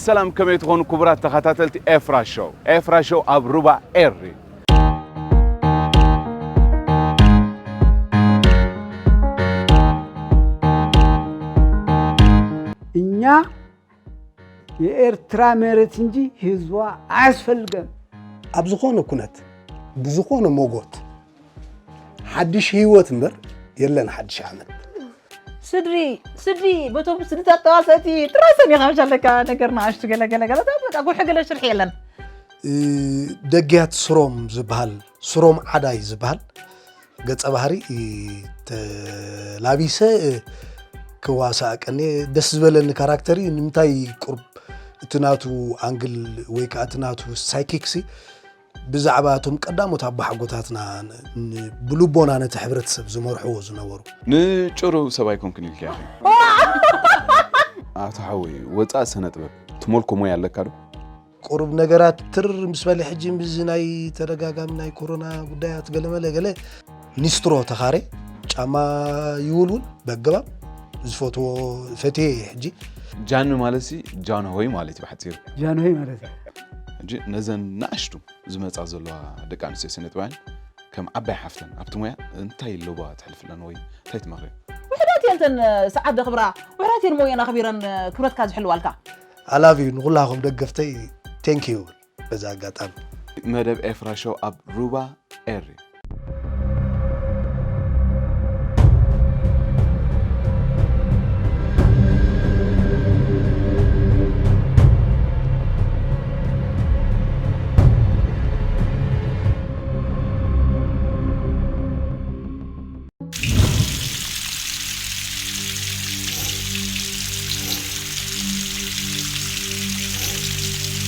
ሰላም፣ ከመይ ትኾኑ ክቡራት ተኸታተልቲ ኤፍራ ሾው? ኤፍራ ሾው ኣብ ሩባ ኤሪ። እኛ የኤርትራ መሬት እንጂ ህዝቧ አያስፈልገን። ኣብ ዝኾነ ኩነት ብዝኾነ ሞጎት ሓድሽ ህይወት እምበር የለን ሓድሽ ዓመት። ስድሪ ስድሪ በቶም ስድታት ተዋሰእቲ ጥራይ ሰኒኻ መሻለካ ነገር ንኣሽቱ ገለገለገለ በቃ ጉርሒ ገለ ሽርሒ የለን። ደግያት ስሮም ዝበሃል ስሮም ዓዳይ ዝበሃል ገጸ ባህሪ ተላቢሰ ክዋሳእ ቀኒ ደስ ዝበለኒ ካራክተር እዩ። ንምንታይ ቁርብ እቲ ናቱ ኣንግል ወይ ከዓ እቲ ናቱ ሳይኪክሲ ብዛዕባ እቶም ቀዳሞት ኣቦሓጎታትና ብልቦና ነቲ ሕብረተሰብ ዝመርሕዎ ዝነበሩ ንጭሩ ሰብ ኣይኮንክን ኢልካ ኢኺ። ኣቶ ሓወይ፣ ወፃእ ስነ ጥበብ ትመልኮ ሞያ ኣለካ ዶ? ቁሩብ ነገራት ትር ምስ በለ ሕጂ ምስዚ ናይ ተደጋጋሚ ናይ ኮሮና ጉዳያት ገለመለ ገለ ኒስትሮ ተኻሬ ጫማ ይውልውል በገባብ ዝፈትዎ ፈትየ እየ ሕጂ ጃን ማለት ሲ ጃንሆይ ማለት እዩ ብሓፂሩ። ጃንሆይ ማለት እዩ። ሕጂ ነዘን ንኣሽቱ ዝመፃ ዘለዋ ደቂ ኣንስትዮ ስነ ጥበባውያን ከም ዓባይ ሓፍተን ኣብቲ ሞያ እንታይ ኣለዋ ትሕልፍለን ወይ እንታይ ትመኽሪ? ውሕዳት እየን እተን ሰዓት ደኽብራ ውሕዳት እየን ሞየን ኣኽቢረን ክብረትካ ዝሕልዋልካ። ኣላቭ ዩ ንኩላኹም ደገፍተይ ቴንክ ዩ በዛ ኣጋጣሚ መደብ ኤፍራ ሾው ኣብ ሩባ ኤሪ